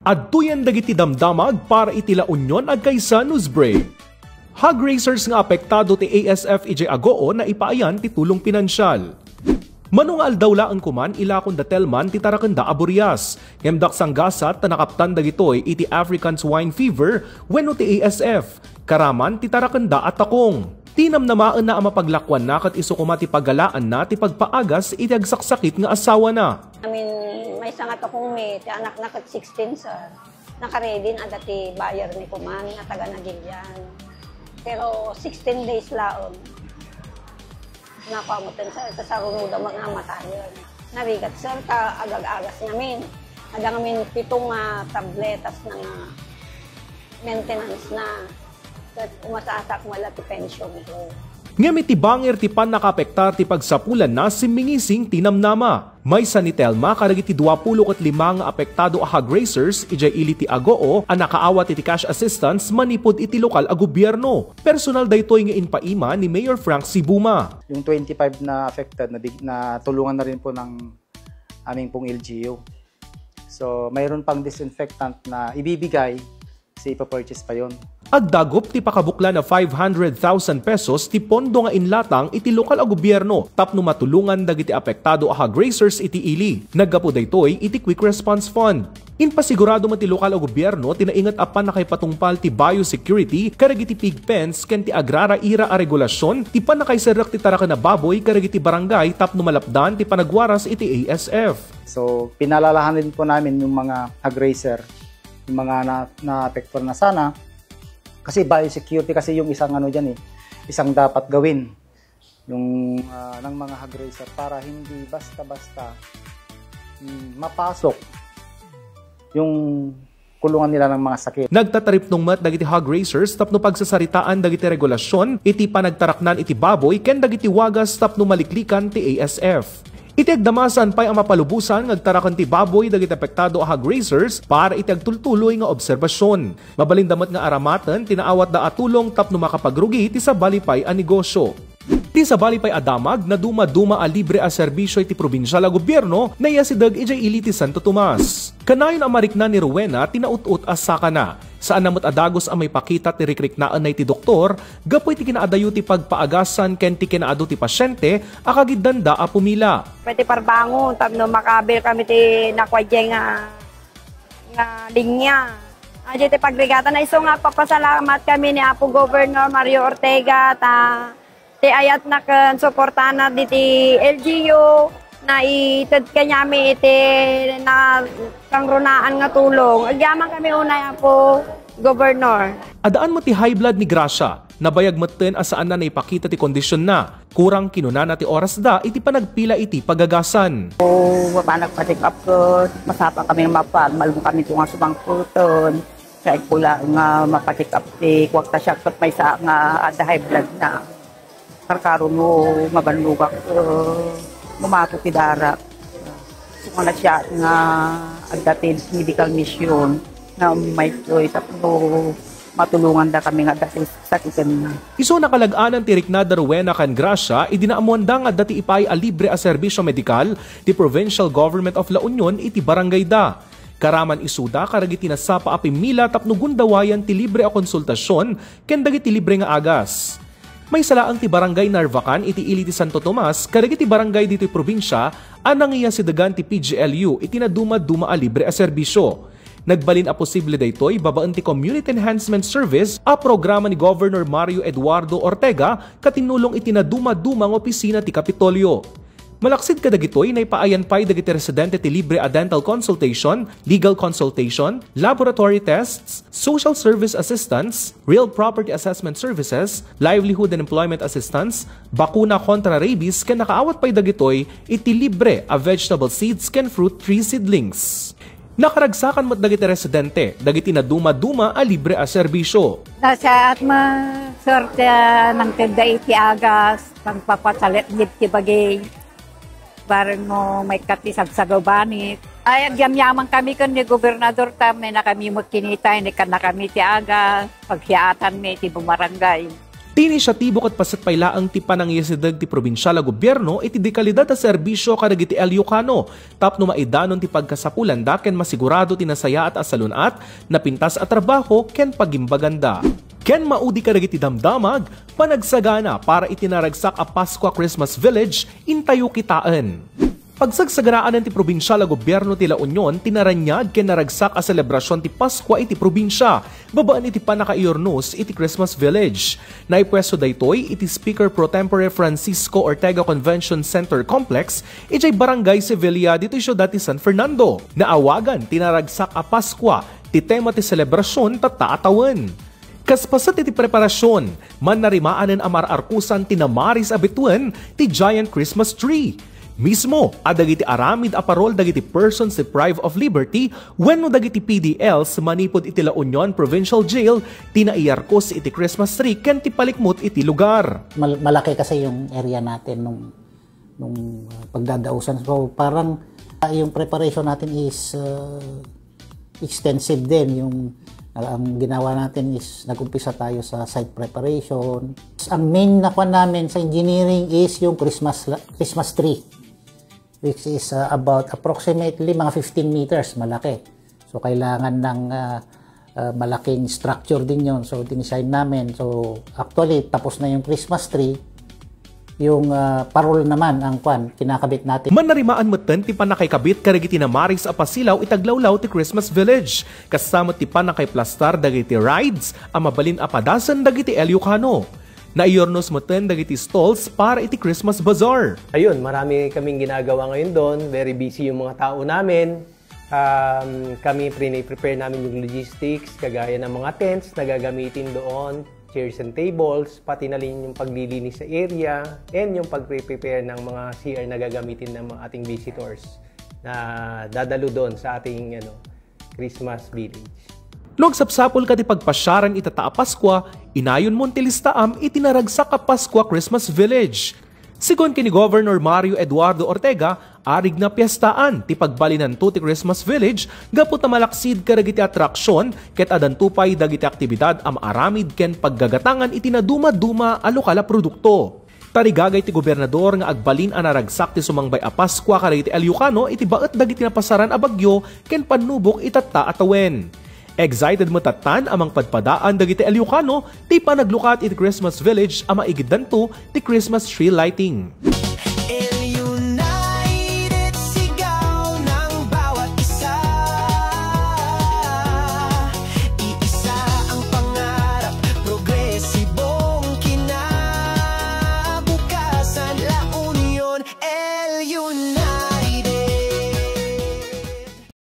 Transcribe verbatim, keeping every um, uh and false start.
Adtoyen dagiti damdamag para iti La Union agkaysa news break. Hog raisers nga apektado ti A S F idiay Agoo naipaayan ti tulong pinansial. Mano nga aldaw laeng koman ilakon da Telman ti tarakenda a burias. Ngem daksanggasat ta nakaptan dagitoy iti African swine fever wenno ti A S F. Karaman ti tarakenda a takong. Tinamnamaenna a mapaglakuanna ket isu koma ti pagalaanna ti pagpaagas iti agsaksakit nga asawana. I mean, maysa nga takong mi, ti anakna ket sixteen, sir. Nakaready na adda ti buyer ni kuman nga taga Nagilian. Pero sixteen days laeng. Napamutin, sir, sa sarunoda nga matayen. Narigat, sir, ta agag-agas ngamin. Adda ngamin pito nga tabletas na nga maintenance na. Ket umasasak mo la ti pension ko. Ngem iti bangir ti pannakaapektar ti pagsapulanna, simmingising ti namnama. Maysa ni Telma kadagiti duapulo ket lima nga apektado a hog raisers idiay ili ti Agoo a nakaawat iti cash assistance manipud iti lokal a gobierno. Personal daytoy nga impaima ni Mayor Frank Sibuma. Yung twenty-five na affected, na, natulungan na rin po ng aming pong L G U. So, mayroon pang disinfectant na ibibigay, kasi ipa-purchase pa yon. Agdagop ti pakabuklan a five hundred thousand pesos ti pondo nga inlatang iti lokal a gobierno tapno matulongan dagiti apektado a hog raisers iti ili. Naggapu daytoy iti Quick Response Fund. Impasigurado met ti lokal a gobierno ti nainget a pannakaipatungpal ti biosecurity kadagiti pig pens ken ti agrara ira a regulasyon ti pannakaiserrek ti taraken a baboy kadagiti barangay tapno malapdan ti panagwaras iti A S F. So, pinalalahan din po namin yung mga hog raiser, yung mga na, naapektuhan na sana. Kasi biosecurity kasi yung isang ano dyan eh, isang dapat gawin yung ah, ng mga hog raiser para hindi basta-basta mm, mapasok yung kulungan nila ng mga sakit. Nagtataripnong met dagiti hog raisers tapno pagsasaritaan dagiti regulasyon iti panagtaraknan iti baboy ken dagiti wagas tapno maliklikan ti A S F. Iti agdamasan pay a mapalubosan nga agtaraken ti baboy dagiti apektado a hog raisers para iti agtultuloy nga obserbasyon. Mabalinda met nga aramaten ti naawatda a tulong tapno makapagrugi ti sabali pay a negosyo. Ti sabali pay a damag, naduma-duma a libre a serbisyo iti probinsial a gobierno naiyasideg idiay ili ti Santo Tomas. Kanayon a marikna ni Rowena ti naut-ot a sakana. Saanna met a dagus a maipakita ti rikriknaenna iti doktor gapu iti kinaadayo ti pagpaagasan ken ti kinaadu ti pasiente a kagiddanda a pumila. Pwede parbangon tapno makabil kami ti nakuadiay nga, nga linya. Adi ti pagrigatan. Isu nga papasalamat kami ni Apo Governor Mario Ortega ta ti ayatna ken suportana diti L G U, naited kaniami iti nakangrunaan nga tulong. Agyaman kami unay, Apo Governor. Addaan met ti high blood ni Gracia. Nabayag metten a saanna naipakita ti kondisionna. Kurang kinunana ti orasda iti panagpila iti pagagasan. O, mapanak pa-check up ko, masapa kami nga mapan, malmo kami tunga sumangputen. Sa ikula nga mapacheck up ti kuwagta siya ket maysa nga adda high blood na. Karkaro no mabannogak, eh, no mato ti dara. Sumala siya nga adda ti medical mission na maytoy tapno matulonganda kami nga adda ti sakiten na. Isu nakalag-anan ti riknada Rowena ken Gracia idi naammoanda nga adda ti ipaay a libre a serbisyo medikal ti Provincial Government of La Union iti barangayda. Karaman isuda kadagiti nasapa a pimmila tapno gundawayan ti libre a konsultasyon ken dagiti libre nga agas. Maysa laeng ti Barangay Narvacan iti ili ti Santo Tomas kadagiti barangay ditoy probinsia a nangiyasidegan ti P G L U iti naduma-duma a libre a serbisyo. Nagbalin a posible daytoy babaen ti Community Enhancement Service a programa ni Governor Mario Eduardo Ortega katinulong iti naduma-duma nga opisina ti Kapitolyo. Malaksid kadagitoy, naipaayan pay dagiti residente ti libre a dental consultation, legal consultation, laboratory tests, social service assistance, real property assessment services, livelihood and employment assistance, bakuna kontra rabies, ken nakaawat pay dagitoy iti libre a vegetable seeds ken fruit tree seedlings. Nakaragsakan met dagiti residente dagiti naduma-duma a libre a serbisyo. Nasaat ma suerte a nangtedda iti agas, pagpapatalet ti bagi. Bareng no maikkat ti sagsagaw banit. Ay, agyamyaman kami ken ni Gobernador ta may nakami met kinita, inikkan na kami ti agas, pagsiaatan mi ti bumarangay. Ti inisyatibo ket paset pay laeng ti panangiyasideg ti probinsial a gobierno iti dekalidad a serbisyo kadagiti Ilocano tapno maidanon ti pagkasapulanda ken masigurado ti nasayaat a salun-at, napintas a trabaho ken pagimbaganda. Ken maudi kadagiti damdamag, panagsagana para iti naragsak a Pascua Christmas Village, intayo kitaen. Pagsagsagaraan ti probinsial a gobierno ti La Union ti naraniag ken naragsak a selebrasion ti Pascua iti probinsia, babaen iti pannakaiyurnos iti Christmas Village. Naipuesto daytoy iti Speaker Pro Tempore Francisco Ortega Convention Center Complex, idiay Barangay Sevilla, ditoy siudad ti San Fernando. Naawagan ti naragsak a Pascua ti tema ti selebrasion tatta a tawen. Kas paset iti preparasion, mannarimaan a mar-arkosan ti namaris a bituen ti giant Christmas tree. Mismo a dagiti aramid a parol dagiti persons deprived of liberty wenno dagiti P D Ls manipud iti La Union Provincial Jail ti naiyarkos iti Christmas tree ken ti palikmut iti lugar. Mal- malaki kasi yung area natin nung nung uh, pagdadausan. So parang uh, yung preparation natin is uh, extensive din. Yung uh, ang ginawa natin is nag-umpisa tayo sa site preparation. Ang main na kwan namin sa engineering is yung Christmas la- Christmas tree, which is uh, about approximately mga fifteen meters, malaki. So kailangan ng uh, uh, malaking structure din yon. So dinesign namin. So actually tapos na yung Christmas tree. Yung uh, parol naman ang kwan, kinakabit natin. Mannarimaan metten ti pannakaikabit kadagiti namaris a pasilaw iti aglawlaw ti Christmas Village. Kasta met ti pannakaiplastar dagiti rides a mabalin a padasen dagiti Ilocano. Naiyurnos metten dagiti stalls para iti Christmas Bazaar. Ayun, marami kaming ginagawa ngayon doon. Very busy yung mga tao namin. Um, kami, pre-prepare namin yung logistics, kagaya ng mga tents na gagamitin doon, chairs and tables, pati na rin yung paglilinis sa area, and yung pag-prepare ng mga C R na gagamitin ng mga ating visitors na dadalo doon sa ating ano, Christmas Village. No agsapsapulka ti pagpasiaran ita a Pascua, inayonmon ti listaam iti naragsak a Pascua Christmas Village. Sigun ken ni Governor Mario Eduardo Ortega, arigna piestaan ti pagbalinanto ti Christmas Village gapu ta malaksid kadagiti atraksion ket adanto pay dagiti aktibidad a maaramid ken paggagatangan iti nadumaduma a lokal a produkto. Tarigagay ti gobernador nga agbalin a naragsak ti sumangbay a Pascua kadagiti Ilocano iti baet dagiti napasaran a bagyo ken pannubok itatta a tawen. Excited met tattan a mangpadpadaan dagiti Ilocano ti panaglukat iti Christmas Village a maigiddanto ti Christmas tree lighting.